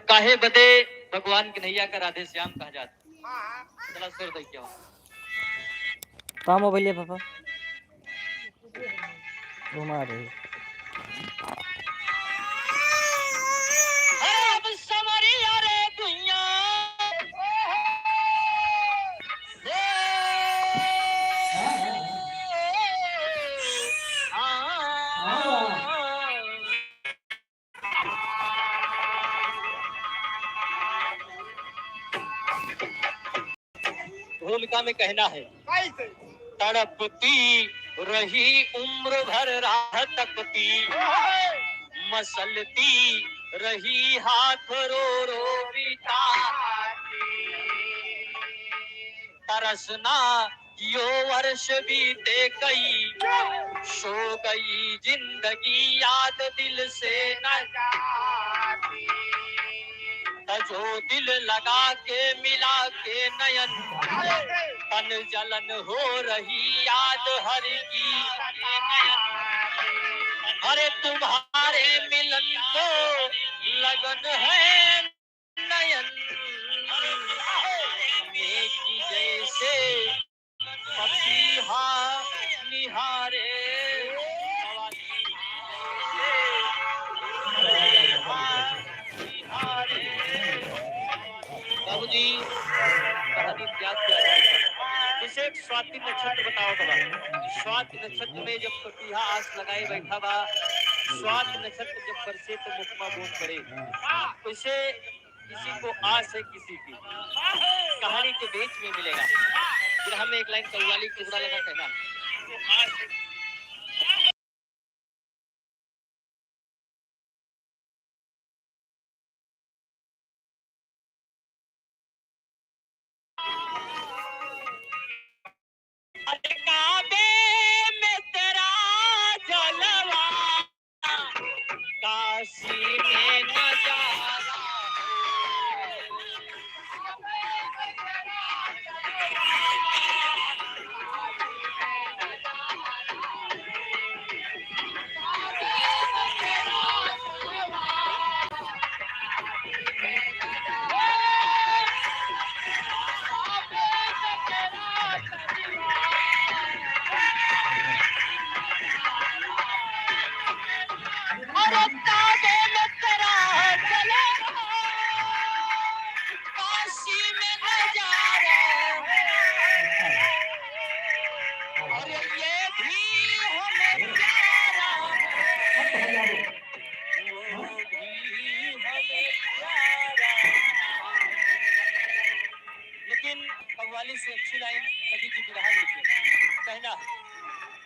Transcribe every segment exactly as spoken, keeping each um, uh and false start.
काहे बदे भगवान कन्हैया का राधे श्याम कहा जात? चला सुर दे क्या? कहाँ मोबाइल है पापा? घुमा रहे। अरे अब समरिया रे दुनिया। भूमिका में कहना है। कैसे? तड़पती रही उम्र भर राह तकती, मसलती रही हाथ रो रो बिताती। तरसना यो वर्ष बीते कई, सो गई जिंदगी याद दिल से न जाती। त जो दिल लगा के मिला के नयन, तन जलन हो रही याद हर की नयन। अरे तुम्हारे मिलन को लगन है नयन में कि जैसे पपीहा निहारे। बाबूजी, कहानी क्या किया जाए? जैसे एक स्वाति नक्षत्र बताओ बबा। स्वाति नक्षत्र में जब पपीहा आस लगाए बैठा बा, स्वाति नक्षत्र जब बरसे तो मुखमा बूंद पड़े। वैसे किसी को आस है किसी की, कहानी के बीच में मिलेगा। फिर हमें एक लाइन कव्वाली टुकड़ा लगा कहना। काबे में तेरा जलवा, काशी में नजारा। अरे ताबे में तेरा जलवा, काशी में नजारा। अरे ये भी हमें प्यारा, वो भी हमें प्यारा। लेकिन कव्वाली से अच्छी लाइन कभी भी बिरहा लिखे। कहना,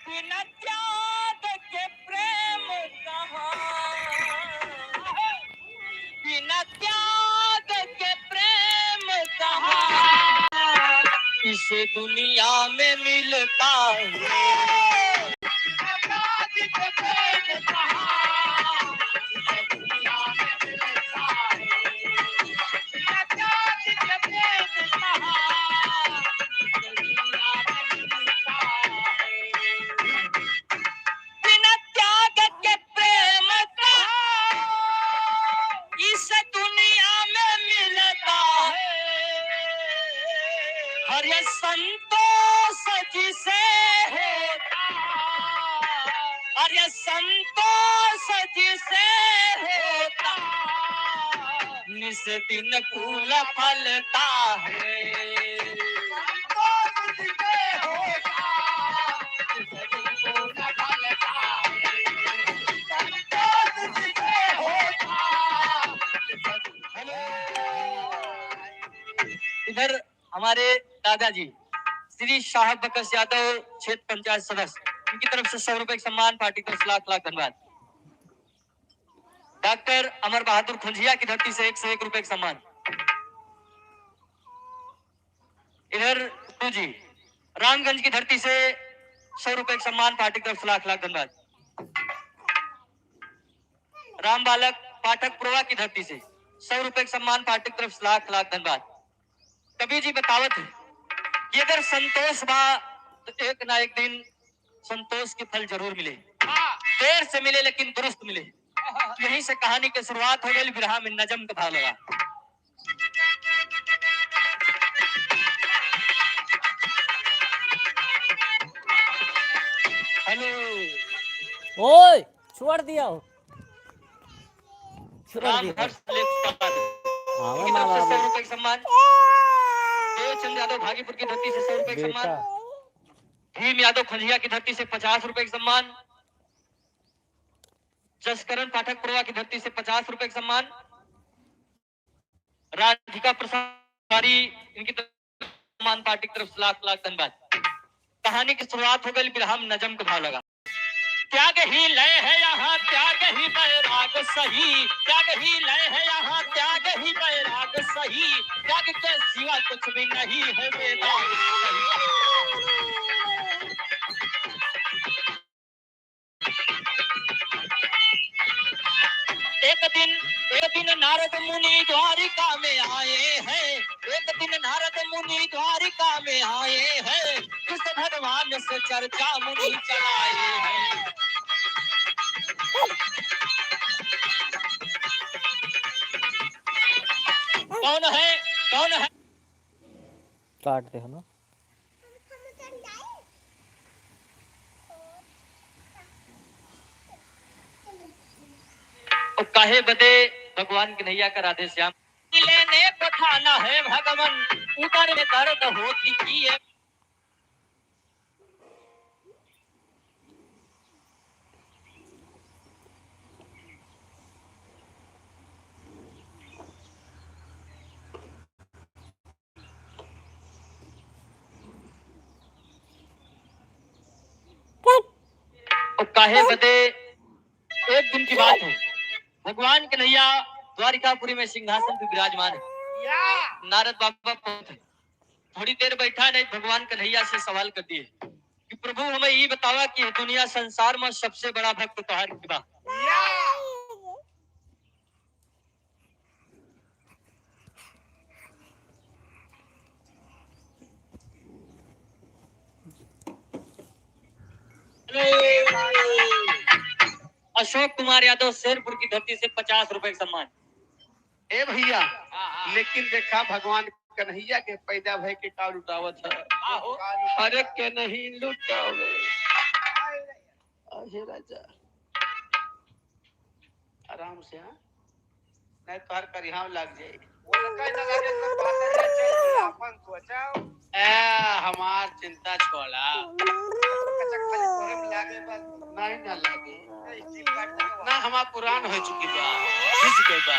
बिना त्याग के प्रेम कहाँ, बिना त्याग के प्रेम कहाँ, इस दुनिया में मिलता है। बिना त्याग के प्रेम का इस दुनिया में मिलता है। अरे संतोष जिसे होता, अरे संतोष जिसे होता, निस दिन फूल फलता है। इधर हमारे दादाजी श्री शाह बकस यादव, क्षेत्र पंचायत सदस्य, इनकी तरफ से सौ रुपए का सम्मान, पार्टी की तरफ से लाख लाख धन्यवाद। डॉक्टर अमर बहादुर खुंजिया की धरती से एक सौ एक रुपए का सम्मान। इधर टू जी, रामगंज की धरती से सौ रुपए का सम्मान, पार्टी की तरफ से लाख लाख धन्यवाद। राम बालक पाठक पुरवा की धरती से सौ रुपए का सम्मान, पार्टी की तरफ से लाख लाख धन्यवाद। कबीर जी बतावत है कि अगर संतोष बा तो एक ना एक दिन संतोष के फल जरूर मिले। हाँ। देर से मिले लेकिन दुरुस्त मिले। यहीं से कहानी के शुरुआत हो गइल, बिरहा में नजम क भाव लगा। हेलो। ओए, छोड़ दिया हो। छोड़ दिया। रामहर्ष लेखपाल। हाँ, उनकी तरफ से सौ रुपए का सम्मान। देवचंद यादव भागीपुर की धरती से सौ रुपए का सम्मान। भीम यादव खंजिया की धरती से पचास रुपए का सम्मान। जसकरण पाठक पुरवा की धरती से पचास रुपए का सम्मान। राधिका प्रसाद तिवारी, इनकी तरफ सम्मान पार्टी की तरफ से लाख लाख धन्यवाद। कहानी की शुरुआत हो गइल, बिरहा में नजम क भाव लगा। त्याग ही लय है यहाँ, त्याग ही बैराग सही, त्याग ही लय है यहाँ, त्याग ही बैराग सही, त्याग के सिवा कुछ भी नहीं है वेदांत सही। एक दिन, एक दिन नारद मुनि द्वारिका में आए हैं। एक दिन नारद मुनि द्वारिका में आए हैं। कृष्ण भगवान से चर्चा मुनि चलाए हैं। कौन है, कौन है? काट दे, है ना? और काहे बदे भगवान कन्हैया का राधे श्याम लेने पठाना है भगवान, उधर में दर्द होती की है। और काहे बदे एक दिन की बात है, भगवान कन्हैया द्वारिकापुरी में सिंहासन पे विराजमान है। या। नारद बाबा पहुंचे, थोड़ी देर बैठा नहीं, भगवान कन्हैया से सवाल कर दिए कि प्रभु, हमें ये बतावा कि दुनिया संसार में सबसे बड़ा भक्त तोहार के बा। या। अशोक कुमार यादव शेरपुर की धरती से पचास रुपए का सम्मान। ए भैया, हाँ, हाँ। लेकिन देखा भगवान कन्हैया के पैदा भय के का लुटावत है। आहो। अरे के नहीं लुटावे। अहे राजा। आराम से, हाँ? नहीं तोहर करिहाव लाग जाई। वो तो कहीं ना लगे, तो बात नहीं, चल, अपन सोचा। ए, हमार चिंता छोड़ा। कचक खाली तोहरे में लागे बस। नहीं ना लागे। नहीं, स्टील काट देगा। ना, हमार पुरान हो चुकी बा। घिस गई बा।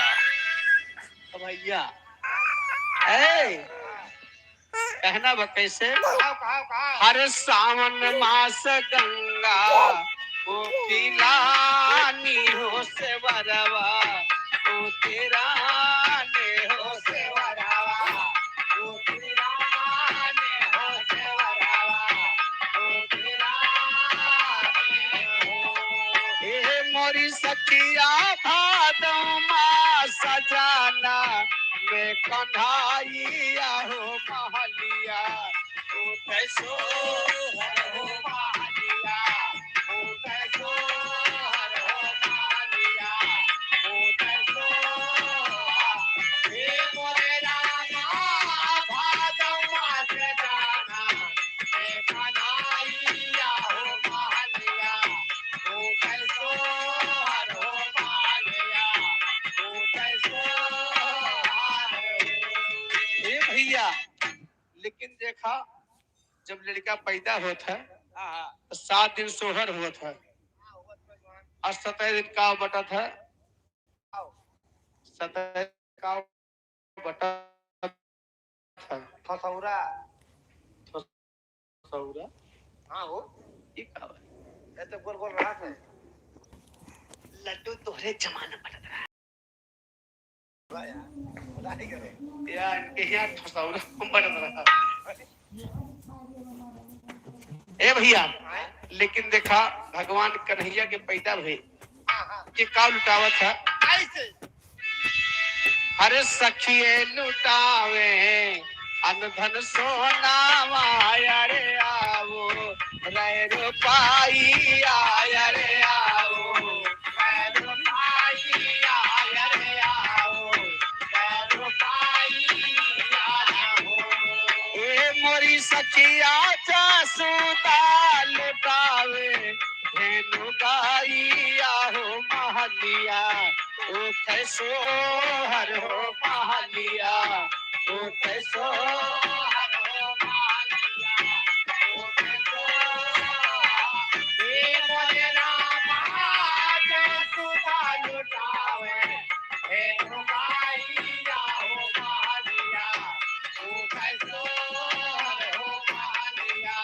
अब भैया, ए, कहना बा कैसे? कहाओ, कहाओ, कहाओ। हर सावन मास गंगा, ओ पिलानी हो सेवरवा, ओ तेराने हो सेवरवा, ओ तेराने हो सेवरवा, ओ तेराने हो। ए मोरी सखिया भादो मास सजाना, में कन्हैया हो महलिया, तू तै सोहर हो महलिया, तू तै सोहर हो महलिया, तू तै सोहर। हे मोरे रामा, भादो मास जाना, में कन्हैया हो महलिया, तू तै सोहर हो महलिया, तू तै सोहर हो। ए भैया, लेकिन देखा, जब लड़का पैदा होत है, हाँ, हाँ। तो सात दिन सोहर होत है, और सतह दिन का बटत है, सतह का बटत है। ठसौरा। ठसौरा? हाँ हो। ये का बा? ये तो गोल गोल रहा है। लड्डू तोहरे जमाना बटत रहा। या, इनके यहाँ ठसौरा बटत रहा। ए भैया, लेकिन देखा, भगवान कन्हैया के पैदा भई, के का लुटावत है? कैसे? अरे सखिए लुटावे अन धन सोनावा, अरे आवो रे रुपया, अरे आवो रे रुपया। या जसोदा लुटावे धेनु गाइया हो महलिया, उठे सोहर हो महलिया, उठे सोहर हो महलिया, उठे सोहर। हे मोरे रामा, जसोदा लुटावे धेनु गाइया हो महलिया, उठे सोहर हो महलिया।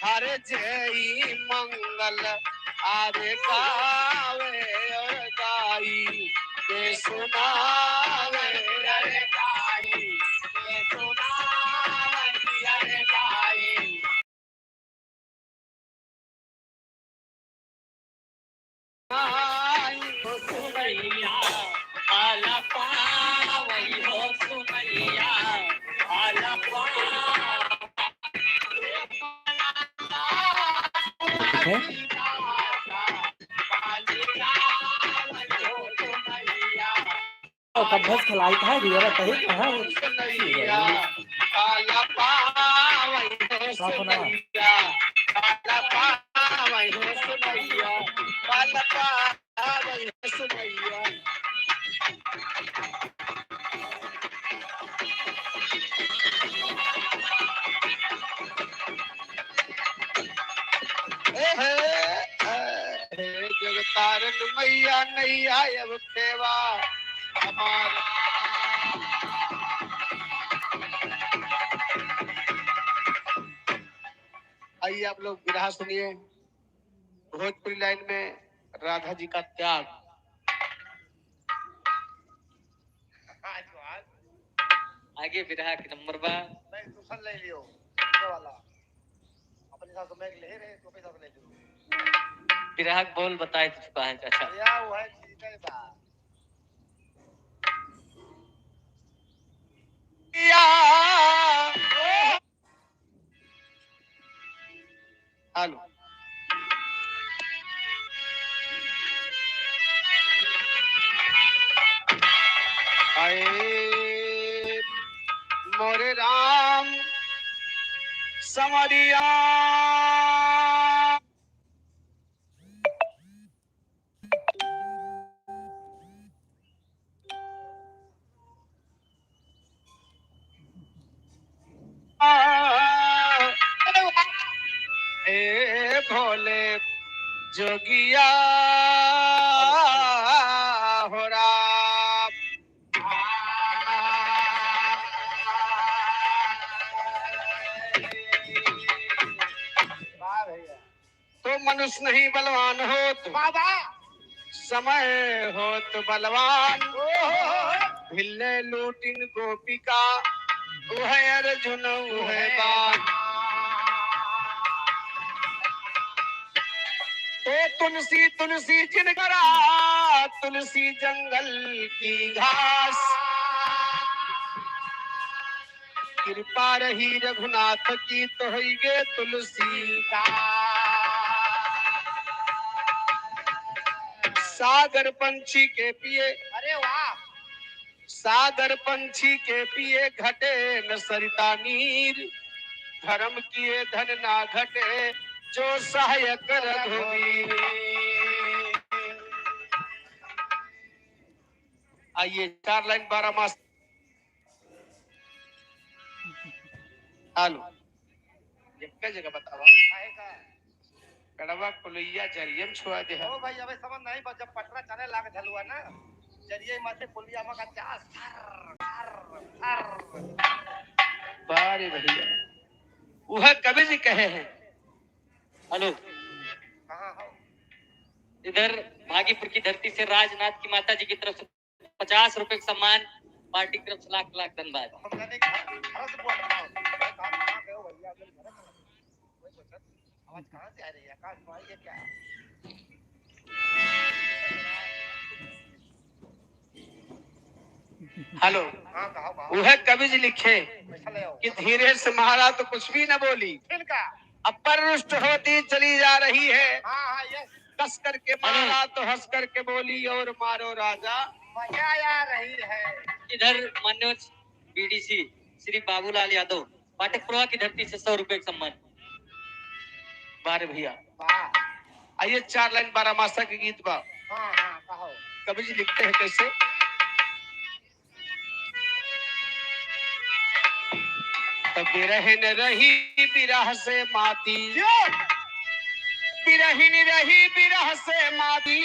हर जय मंगल आरे गावे और गाई के सुनावे, अरे गाई के सुनावे, अरे गाई। आई हो सुनैया, आला पावई हो सुनैया, आला पावई। ओ, कब भस खिलाई था, दिया रहता है, कहाँ है? ए हे, ए हे, जगतारन मैया नैया अब खेवा हमार। आइए आप लोग बिरहा सुनिए, भोजपुरी लाइन में राधा जी का त्याग। आगे बिरहा के नंबर बा। नहीं, दूसर ले लियो, दूसरे वाला। अपने हिसाब से मैं ले रहे, तो अपने हिसाब से ले लियो। बिरहा के बोल बताए तो चुका है, अच्छा। या वो है, ठीक है बा। या। हेलो। आए मोरे राम समरिया। ए भोले जोगिया हो राम। वाह भैया। तो मनुष्य नहीं बलवान होत, बाबा। समय होत बलवान। ओहो। भिल्ले लूटिन गोपिका, उहै अर्जुन उहै बान। तो तुलसी तुलसी जिन करा, तुलसी जंगल की घास। कृपा रही रघुनाथ की तो होइगे तुलसीदास। सागर पंछी के पिए, अरे वाह। सागर पंछी के पिए घटे न सरिता नीर। धर्म किए धन ना घटे जो सहायक रघुवीर। आइए, चार लाइन बारह मास। हेलो। एक जगह बतावा। काहे का? कड़वा कुलैया जरियम छुआ दे है। ओ भाई, अबे समझ नहीं, बस जब पटरा चले लाग झलुआ ना, जरिये माथे पुलिया मा का जा सर, सर, सर। बारे भैया, वह कवि जी कहे हैं। हेलो। हाँ, हाँ। इधर भागीपुर की धरती से राजनाथ की माता जी की तरफ से पचास रुपए का सम्मान, पार्टी की तरफ से लाख लाख धन्यवाद। हम जाने का घर से बोल रहा हूँ। मैं कहाँ, कहाँ गए हो भैया? अगर घर से कोई बचत आवाज कहाँ से आ रही है? आकाशवाणी है क्या? हेलो। हाँ, कहो, कहो। वह कवि जी लिखे कैसा ले आओ? कि धीरे से महाराज तो कुछ भी न बोली। फिर का? अब पर रुष्ट होती चली जा रही है। हाँ, हाँ, yes। कस करके मारा तो हंस करके बोली, और मारो राजा। मजा आ रही है। इधर मनोज बीडीसी श्री बाबूलाल यादव, पाटक पुरवा की धरती से सौ रुपए का सम्मान। वाह रे भैया। वाह। आइए, चार लाइन बारहमासा के गीत बा। हाँ, हाँ, कहो। कवि जी लिखते हैं कैसे? तब बिरहिन रही बिरह से माती। क्यों? बिरहिन रही बिरह से माती।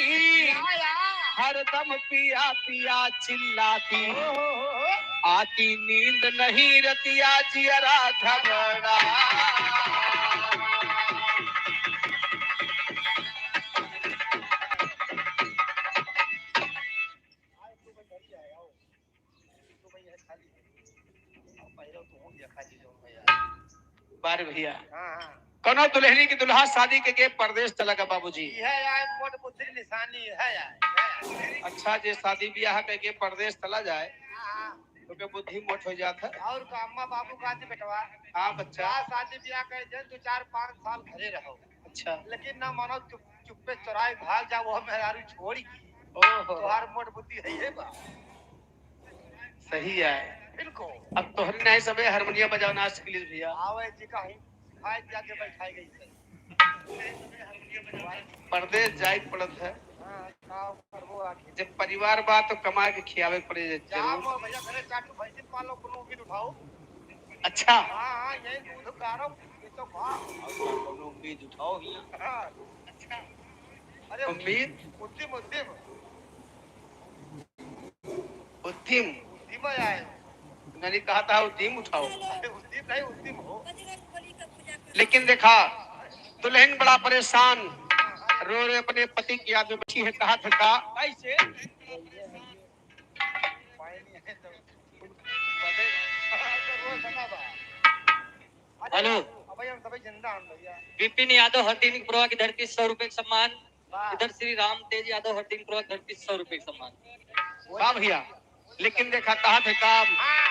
या, या। हरदम पिया पिया चिल्लाती। ओ हो हो हो। आती नींद नहीं रतिया जियरा घबरा। बार भैया। हाँ, हाँ। कौनो दुल्हनी की दुल्हा शादी के के परदेश चला गया बाबूजी। यह यार मोट बुद्धि निशानी है यार। अच्छा, जे शादी ब्याह के के परदेश चला जाए, हाँ, हाँ। तो के बुद्धि मोट हो जात है। और का अम्मा बाबू का जी बेटवा। हाँ बच्चा। का शादी ब्याह के जन दो चार पाँच साल घरे रहो। अच्छा। लेकिन ना मानो चुप, चुप्पे चुराए भाग जाओ, वो मेहरारू छोड़ी की। ओहो। तोहार मोट बुद्धि है ये बा। सही है। बिल्कुल। अब तोहरी नहीं सबे हारमोनिया बजावना सीख लीस भैया। आवे जी का हूँ, सिखाए दिया के बैठाए गई से। परदेश जाए के पड़त है। हाँ, का करबो आखिर। जब परिवार बा तो कमा के खियावे के पड़े जा जरूर। मोर भैया घरे चार ठो भैंसिन पालो, कोनो उम्मीद उठाओ। अच्छा। हाँ, हाँ, यही दूध गारो, ये तो बा। और कोनो उम्मीद उठाओ हियाँ। हाँ। अच्छा। अरे उम्मीद? उद्यम, उद्यम। उद्यम। उद्यम आए। मैंने कहा था उद्यम उठाओ। अरे उद्यम नहीं, उद्यम हो। लेकिन देखा, दुल्हन बड़ा परेशान, रो रो अपने पति की याद में बैठी है, कहा था का? कैसे? हेलो। अबे हम सबै जिंदा हम भैया। विपिन यादव हरदीन पुरवा की धरती सौ रुपए का सम्मान। वाह। इधर श्री राम तेज यादव हरदीन पुरवा की धरती सौ रुपए का सम्मान। वाह भैया, लेकिन देखा कहा थे काम। हाँ।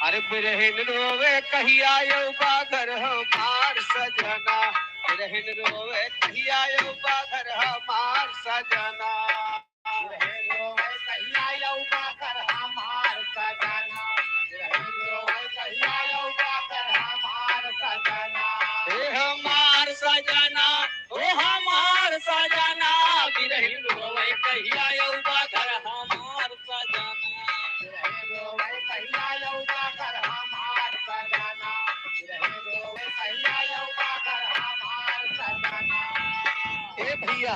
अरे बिरहिन रोवे कहिया यौबा घर हमार सजना, बिरहिन रोवे कहिया यौबा घर हमार सजना। बिरहिन रोवे कहिया यौबा घर हमार सजना, बिरहिन रोवे कहिया यौबा घर हमार सजना। ए हमार सजना, ओ हमार सजना, बिरहिन रोवे कहिया यौबा घर हमार सजना। बिरहिन रोवे कहिया यौबा घर हमार सजना, बिरहिन रोवे कहिया यौबा घर हमार सजना। ए भैया,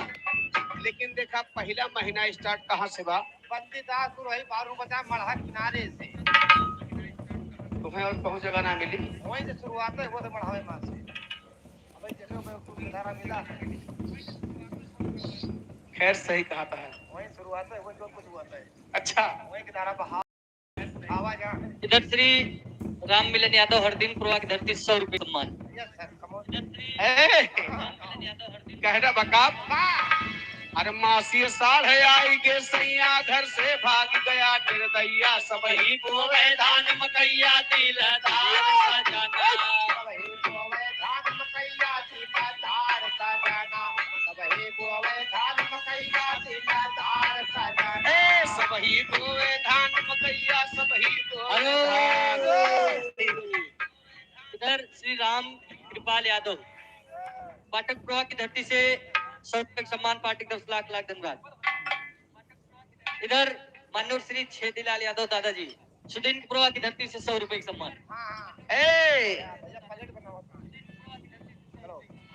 लेकिन देखा, पहिला महीना start कहाँ से बा? बंदी दास रही बारू बजा मड़हा किनारे से। तुम्हें और कहूँ जगह ना मिली? वहीं से शुरुआत है, वो तो मड़हावे माँ से। अबे जगह में कुछ धारा मिला। खैर, सही कहा था। वहीं शुरुआत है, वहीं जो कुछ हुआ था। अच्छा। वहीं की धारा बहा। इधर श्री राम मिलन यादव हरदीन पुरवा की धरती सौ रुपए सम्मान। Yes sir, come on। ए, कहना बका। अरे मासी साढ़ आई के सैया घर से भाग गया निर्दया, सबही बोवे धान मकैया दिलदार सजना। सबही बोवे धान मकैया दिलदार सजना। सबही बोवे धान मकैया दिलदार सजना। ए, सबही बोवे धान मकैया, सबही बोवे हेलो। धान। इधर श्री राम कृपाल यादव, पाटक पुरवा की धरती से सौ रुपए का सम्मान, पार्टी की तरफ से लाख लाख धन्यवाद। इधर माननीय श्री छेदीलाल यादव दादाजी, सुदीन पुरवा की धरती से सौ रुपए का सम्मान। ए!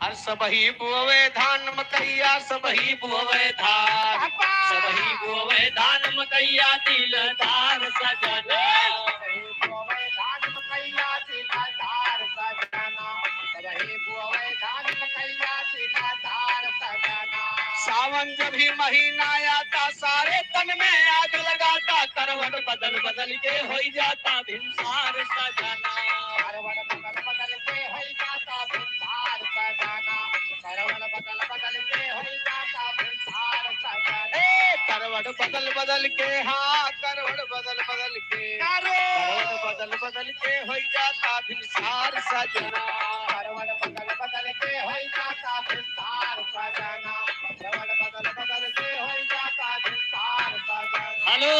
अरे सबही बोवे धान मकैया, सबही बोवे धान, सबही बोवे धान मकैया दिलदार सजना। सबही बोवे धान मकैया दिलदार सजना। सबही बोवे धान मकैया दिलदार सजना। सावन जब ही महीना आता, सारे तन में आग लगाता, करवट बदल बदल के होई जाता भिनसार सजना। करवट बदल बदल के होई जाता भिनसार सजना। करवट बदल बदल के होई जाता भिनसार सजना। ए, करवट बदल बदल के, हाँ, करवट बदल बदल के। करवट बदल बदल के होई जाता भिनसार सजना। करवट बदल बदल के होई जाता भिनसार सजना। करवट बदल बदल के होई जाता भिनसार सजना। हेलो।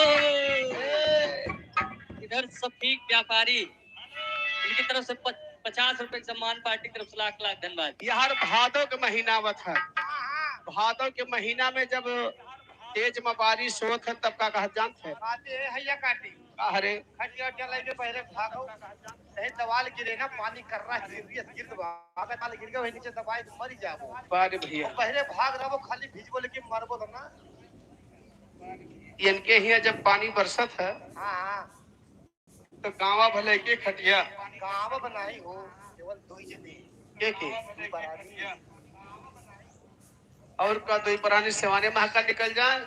ए। इधर सफीक व्यापारी, इनकी तरफ से प-, पचास रुपए का सम्मान, पार्टी की तरफ से लाख लाख धन्यवाद। यार भादो के महीना आवत है, भादो के महीना में जब तेज में बारिश होत है तब का कहत जानत है? काटे है या काटी? का हरे? खटिया उटिया लइके पहले भागो। नहीं दवाल गिरे ना, पानी कर रहा है, गिर रही है, गिर दबा। अगर दवाल गिर गए, वही नीचे दबाए तो मर ही जाबो। बारे भैया। पहले भाग रहा वो, खाली भीजबो, लेकिन मरबो तो ना। इनके हियाँ जब पानी बरसत है, हाँ, हाँ। तो गाँवा भले के खटिया। गाँवा बनाई हो, केवल दो ही जने। के के? दो परानी। और का दो परानी सेवाने महाका निकल जाए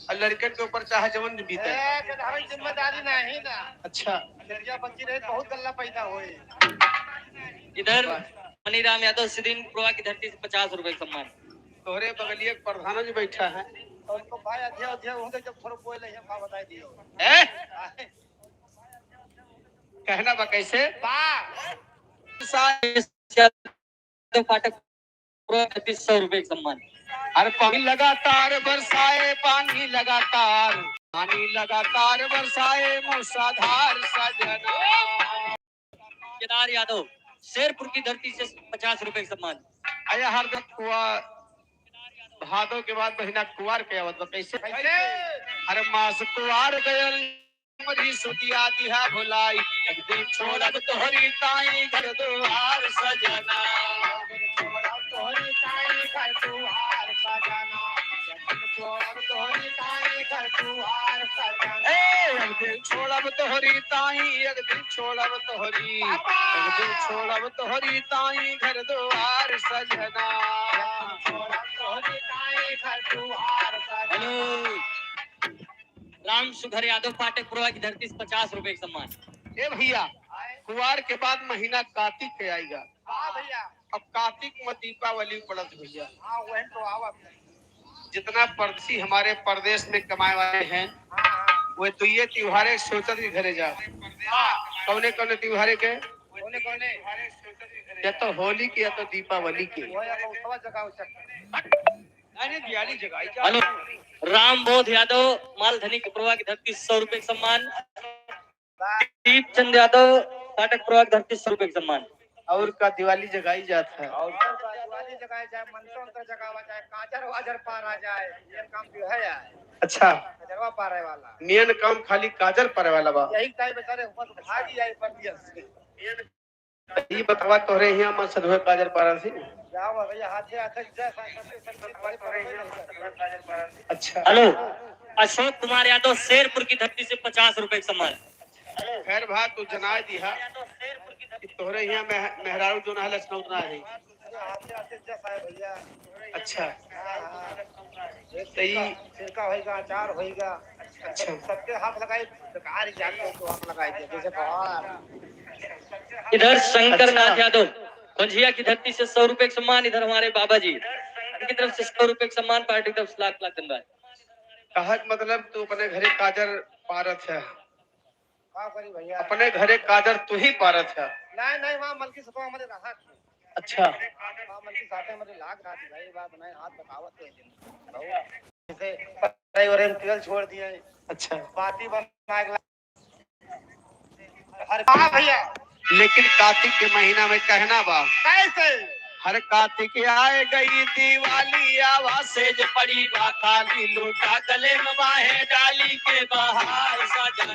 और लड़कन के ऊपर चाहे जवन बीते। ए, गधा भाई जिम्मेदारी नहीं ना। अच्छा। लड़कियां बच्ची रहे, बहुत गल्ला पैदा होए। इधर मनीराम यादव सिद्दीन प्रभा की धरती से पचास रुपए का सम्मान। तोहरे बगलिए के प्रधान जी बैठा है। तो उनको भाई अध्यय, अध्यय होंगे जब थोड़ा बोल रहे हैं, भाव बताई दियो। ए? कहना बा कैसे? बा। फाटक प्रति सौ रुपए का सम्मान। अरे पानी लगातार बरसाए, पानी लगातार, पानी लगातार बरसाए, मूसलाधार सजना। केदार यादव शेरपुर की धरती से पचास रुपए का सम्मान। अरे हर दिन कुआ-, भादो के बाद महीना कुआर के आवत बा, कैसे? कैसे? अरे मास कुआर गयल, मरी सुदिया दिहा भुलाई, एक दिन छोड़ब तोहरी ताई घर दुआर सजना। छोड़ब तोहरी ताई घर दुआर सजना। छोड़ब तोहरी ताई घर दुआर सजना। ए, एक दिन छोड़ब तोहरी ताई, एक दिन छोड़ब तोहरी, एक दिन छोड़ब तोहरी ताई घर दुआर सजना। छोड़ब तोहरी ताई घर दुआर सजना। हेलो। राम सुधर यादव फाटक प्रभा की धरती से पचास रुपए का सम्मान। ए भैया, कुआर के बाद महीना कातिक के आइगा। हाँ भैया। अब कातिक में दीपावली पड़त भैया। हाँ, वही तो आवत है। जितना परदेसी हमारे परदेश में कमाए वाले हैं, हाँ, हाँ। वे तो ये त्योहारे सोचत के घरे जाओ। हाँ। कौने कौने त्योहारे के? कौने कौने? या तो होली के या तो दीपावली के। वो या तो उत्सव जगाओ चक्कर। अरे दिवाली जगाई जा। हेलो, राम बोध यादव मालधनी के प्रभा की धरती सौ रुपए का सम्मान। दीप चंद यादव फाटक प्रभा की धरती सौ रुपए का सम्मान। और का दिवाली जगाई जात है। और का दिवाली जगाई जाए, मंत्र उंत्र जगावा जाए, काजर वाजर पारा जाए, ये काम जो है यार। अच्छा। काजरवा पारे वाला। मेन काम खाली काजर पारे वाला बा। यही टाइम बेचारे ऊपर भागी आई पर दिया। ई बतावा तोहरे हियाँ मन सधुए काजर पारन से? क्या हुआ भैया, हाथे हाथे जय साईं, सबके सब हमारे पारे में। अच्छा। हेलो, अशोक कुमार यादव शेरपुर की धरती से पचास रुपए का सम्मान। खैर भा, तू जनाए दिहा कि तोहरे हियाँ मेह-, मेहरारू जो ना है, लखनऊ ना है। अरे हाथे हाथे जय साईं भैया। अच्छा। हाँ, हाँ। एक तो ई सिरका, सिरका होइगा, अचार होइगा। अच्छा। सबके हाथ लगाई, बेकार ही जाके तो हाथ लगाई दे, जैसे बाहर। इधर शंकर नाथ यादव, अच्छा। पंजिया की धरती से सौ रुपए का सम्मान, इधर हमारे बाबा जी, उनकी तरफ से सौ रुपए का सम्मान, पार्टी की तरफ से लाख लाख धन्यवाद। कहत मतलब तू अपने घरे काजर पारत है। का करी भैया? अपने घरे काजर तू ही पारत है। नहीं, नहीं, वहाँ मलकी सतवा हमारे रहा। अच्छा। हाँ, मलकी साथे हमारे लाग रहा थी भाई, बात नहीं, हाथ बतावत है। जैसे पढ़ाई हो रहे, हम ट्वेल्थ छोड़ दिए। अच्छा। पार्टी बना के ला-, हर, हाँ भैया। लेकिन कातिक के महीना में कहना बा। कैसे? हर कातिक आए गई दिवाली, आवा सेज पड़ी बा खाली, लोटा गले में बाहे डाली के बहार सजना।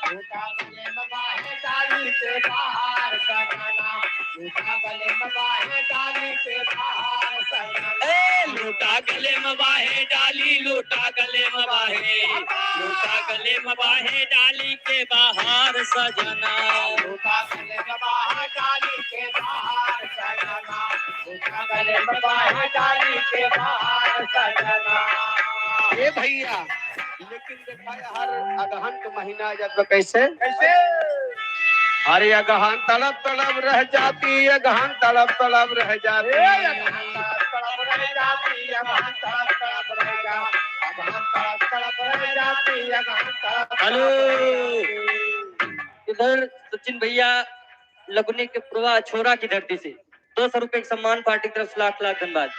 लोटा गले में बाहे डाली के बहार सजना। लोटा गले में बाहे डाली के बहार सजना। ए, लोटा गले में बाहे डाली, लोटा गले में बाहे, लोटा गले में बाहे डाली के बहार सजना। लोटा गले में बाहे डाली के बहार सजना। लोटा गले में बाहे डाली के बहार सजना। ए भैया, लेकिन देखा यार, अगहन के महीना आ जात बा, कैसे? कैसे? अरे अगहन तड़प तड़प रह जाती, अगहन तड़प तड़प रह जाती। ए, अगहन तड़प तड़प रह जाती, अगहन तड़प तड़प रह जा-, अगहन तड़प तड़प रह जाती, अगहन तड़प तड़प हेलो। रह जाती। इधर सचिन भैया लगुनी के प्रभा छोरा की धरती से दो सौ रुपए का सम्मान, पार्टी की तरफ से लाख लाख धन्यवाद।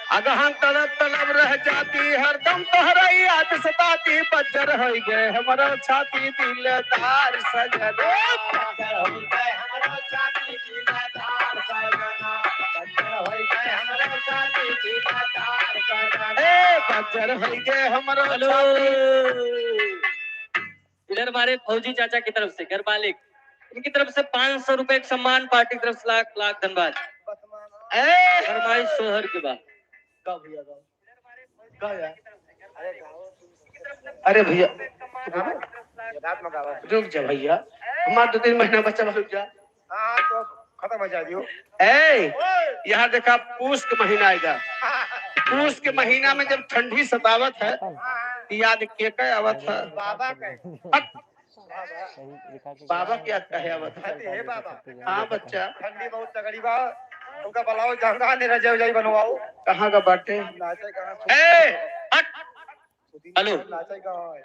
अगहन तड़प तड़प रह जाती, हरदम तोहरा याद सताती, बज्जर होई गए हमरो छाती दिलदार सजना। बज्जर होई गए हमरो छाती दिलदार सजना, बज्जर होई गए हमरो छाती दिलदार सजना। ए, बज्जर होई गए हमरो हेलो। छाती। इधर हमारे फौजी चाचा की तरफ से, घर मालिक, इनकी तरफ से पाँच सौ रुपए का सम्मान, पार्टी की तरफ से लाख लाख धन्यवाद। ए! फरमाइश सोहर के बाद। गाओ भैया, गाओ। गाओ यार। अरे भैया, रुक जा भैया, हमार दो तीन महीना बचा बा, रुक जा। हाँ, तो खत्म हो जाए दियो। ए, यहाँ देखा, पूस के महीना आएगा। पूस के महीना में जब ठंडी सतावत है, तो याद के के आवत है? बाबा के। हट। बाबा के याद काहे आवत है? अरे हे बाबा। हाँ बच्चा। ठंडी बहुत तगड़ी बा। उनका बुलाओ, जहाँ नहीं रह जाओ, जाई बनवाओ। कहाँ का बाटे? नाचे कहाँ? ए, हट। हेलो।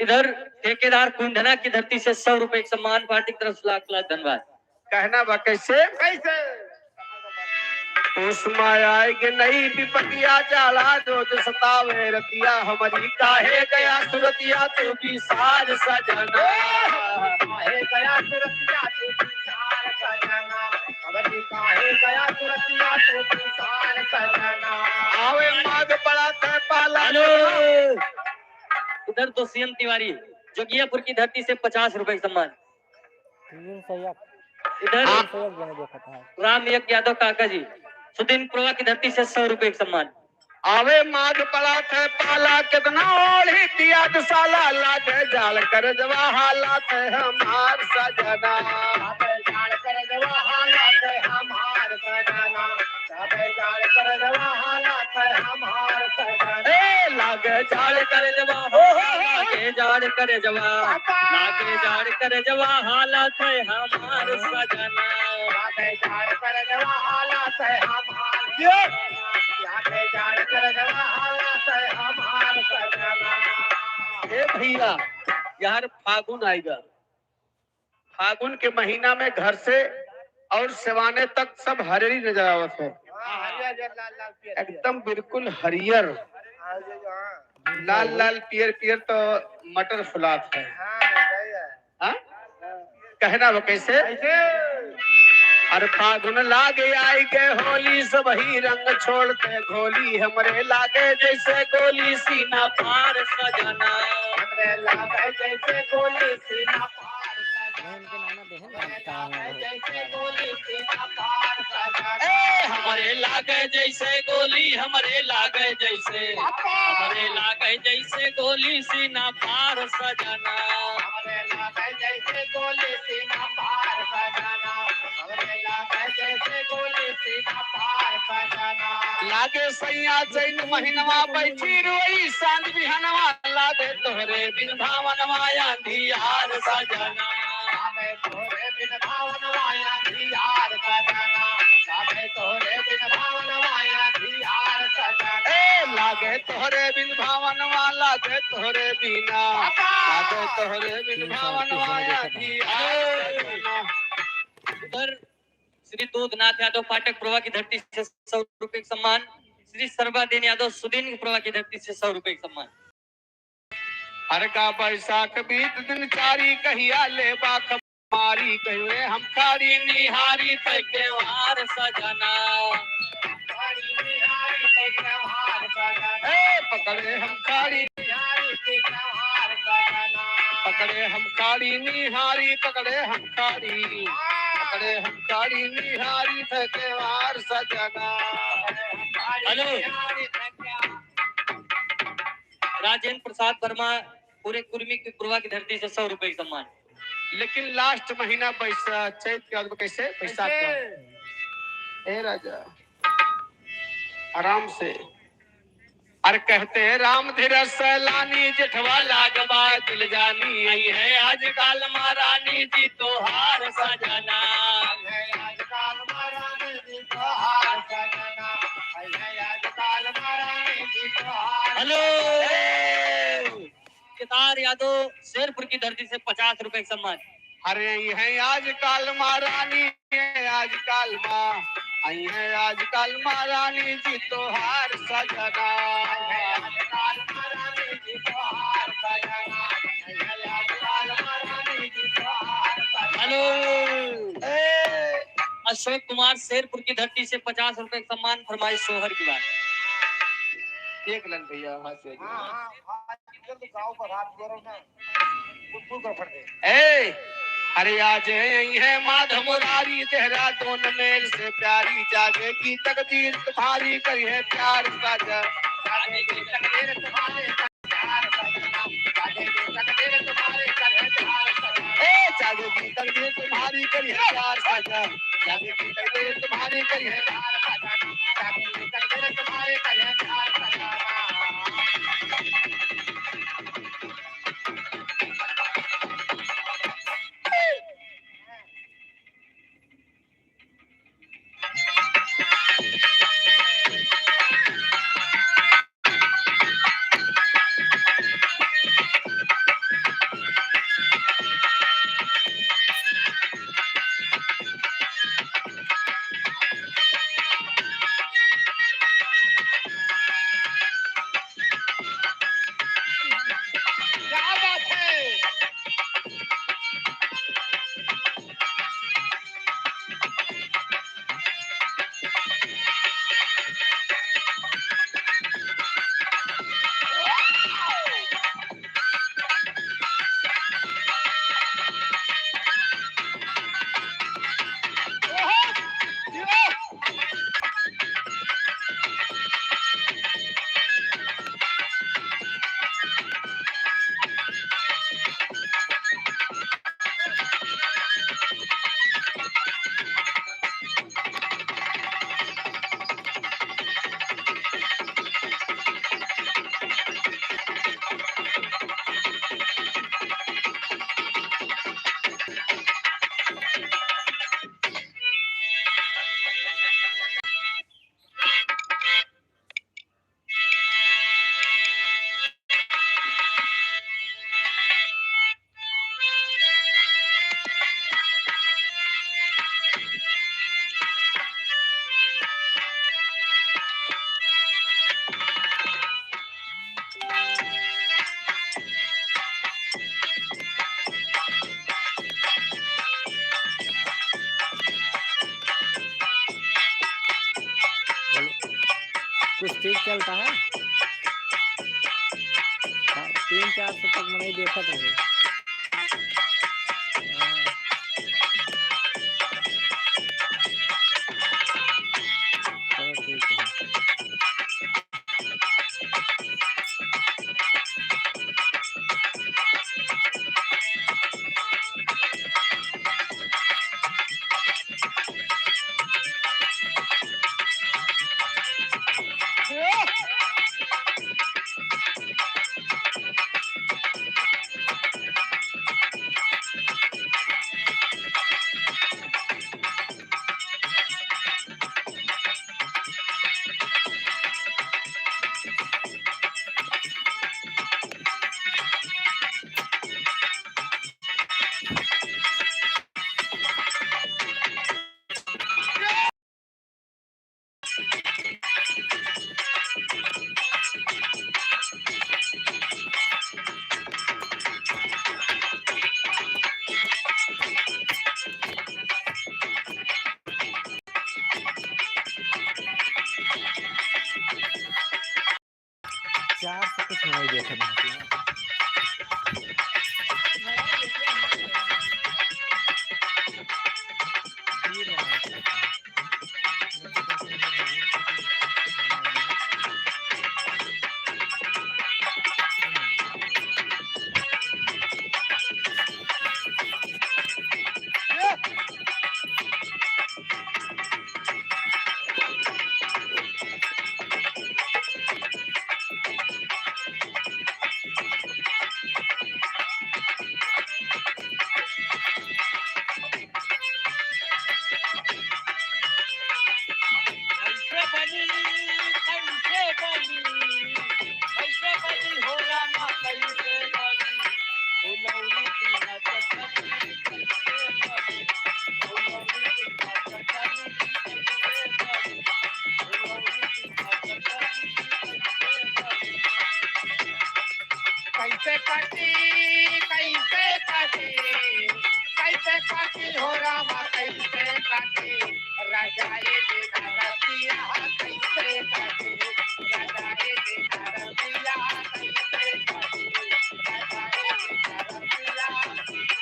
इधर ठेकेदार कुंडना की धरती से सौ रुपए का सम्मान, पार्टी की तरफ से लाख लाख धन्यवाद। कहना बा कैसे? कैसे? उसमें आएगे नई विपतिया, जाला जो जो सतावे रतिया, हमारी काहे गया सुरतिया तू बिसार सजना। काहे गया सुरतिया तू बिसार सजना, हमारी काहे गया सुरतिया तू बिसार सजना। आवे माघ पड़ा थे पाला। हेलो। इधर दुष्यंत तिवारी, जोगियापुर की धरती से पचास रुपए का सम्मान। तीन सौ एक। इधर तीन सौ एक जने देखत है। राम यज्ञ यादव काका जी, सुदिन पुरवा की धरती से सौ रुपए का सम्मान। आवे माघ पड़ा थे पाला, कितना ओढ़ी दिया दुसाला, लागे जाड़ कर जवा हालात है हमार सजना। लागे जाड़ कर जवा हालात है हमार सजना। ए, लागे जाड़ करे जवा, हो, हो, हो, लागे जाड़ करे जवा, लागे जाड़ करे जवा, हालत है हमार सजना। लागे जाड़ करे जवा, हालत है हमार ये। लागे जाड़ करे जवा, हालत है हमार सजना। ए भैया, यार फागुन आएगा, फागुन के महीना में घर से और सिवाने तक सब हरियरी नजर आवत है। हाँ, हरियर, हरियर, लाल, लाल, पियर, पियर। एकदम बिल्कुल हरियर। हाँ, ये जो, हाँ। लाल लाल पियर पियर तो मटर फुलात है। हाँ, सही है। हाँ? हाँ। कहना वो कैसे? कैसे? अरे फागुन लागे आई के होली, सब ही रंग छोड़ते घोली, हमरे लागे जैसे गोली सीना फार सजना। हमरे लागे जैसे गोली सीना फार सजना। बहन के नाना बहन, हम कहाँ हैं वो? ए, हमरे लागे जैसे गोली, हमरे लागे जैसे, हमरे लागे जैसे गोली सीना फार सजना। हमरे लागे जैसे गोली सीना फार सजना। हमरे लागे जैसे गोली सीना फार सजना। लागे सैया चैत महीनवा बैठी रोई सांझ बिहनवा, लागे तोहरे बिन भावनवा अंधियार सजना। लागे तोहरे बिन भावनवा अंधियार सजना। लागे तोहरे बिन भावनवा अंधियार सजना। ए, लागे तोहरे बिन भावनवा, लागे तोहरे बिना। लागे तोहरे बिन भावनवा अंधियार सजना। उधर श्री दूधनाथ यादव फाटक पुरवा की धरती से सौ रुपए का सम्मान, श्री सर्वादीन यादव सुदीन पुरवा की धरती से सौ रुपए का सम्मान। हर का बैसाख बीत दिन चारी, कहिया ले बाख मारी, कहिए हम खाड़ी निहारी तै केवार सजना। ए, पकड़े हम खाड़ी निहारी तै केवार सजना। पकड़े हम खाड़ी निहारी, पकड़े हम खाड़ी, पकड़े हम खाड़ी निहारी तै केवार सजना। हेलो। राजेंद्र प्रसाद वर्मा, पूरे कुर्मी की पुरवा की धरती से सौ रुपए का सम्मान। लेकिन last महीना बैसा-, चैत के बाद में कैसे? बैसाख का। कैसे? ए राजा, आराम से। अरे कहते हैं राम धीरज सैलानी, जेठवा लागबा दिल जानी, आई है आजकल महारानी जी तोहार सजना। हेलो। केदार यादव शेरपुर की धरती से पचास रुपए का सम्मान। अरे, ये है आजकल महारानी, ये आजकल माँ। आई है आजकल महारानी जी तोहार सजना। हेलो। ए। अशोक कुमार शेरपुर की धरती से पचास रुपए का सम्मान, फरमाइश सोहर की बात। देख लन भैया, वहाँ से। हाँ, हाँ, हाँ, इधर तो गाँव का हाथ जोड़ो ना। ए, अरे आज यही है माधव मुरारी, देहरादून मेल से प्यारी, जागेगी तकदीर तुम्हारी, करिहे प्यार साजा। जागेगी तकदीर तुम्हारी, करिहे प्यार साजा। जागेगी तकदीर तुम्हारी, करिहे प्यार साजा। ए, जागेगी तकदीर तुम्हारी, करिहे प्यार साजा। जागेगी तकदीर तुम्हारी, करिहे प्यार साजा। जागेगी तकदीर तुम्हारी, करिहे प्यार साजा। क्या बात है? बोलो, कुछ ठीक चलता है? हाँ, तीन चार सौ तक मनई देखत रहे। हाँ। चलो, ठीक है। कटी, कैसे कटी, कैसे कटी हो रामा, कैसे कटी, रजाई बिना रतिया कैसे कटी, रजाई बिना रतिया कैसे कटी, रजाई बिना रतिया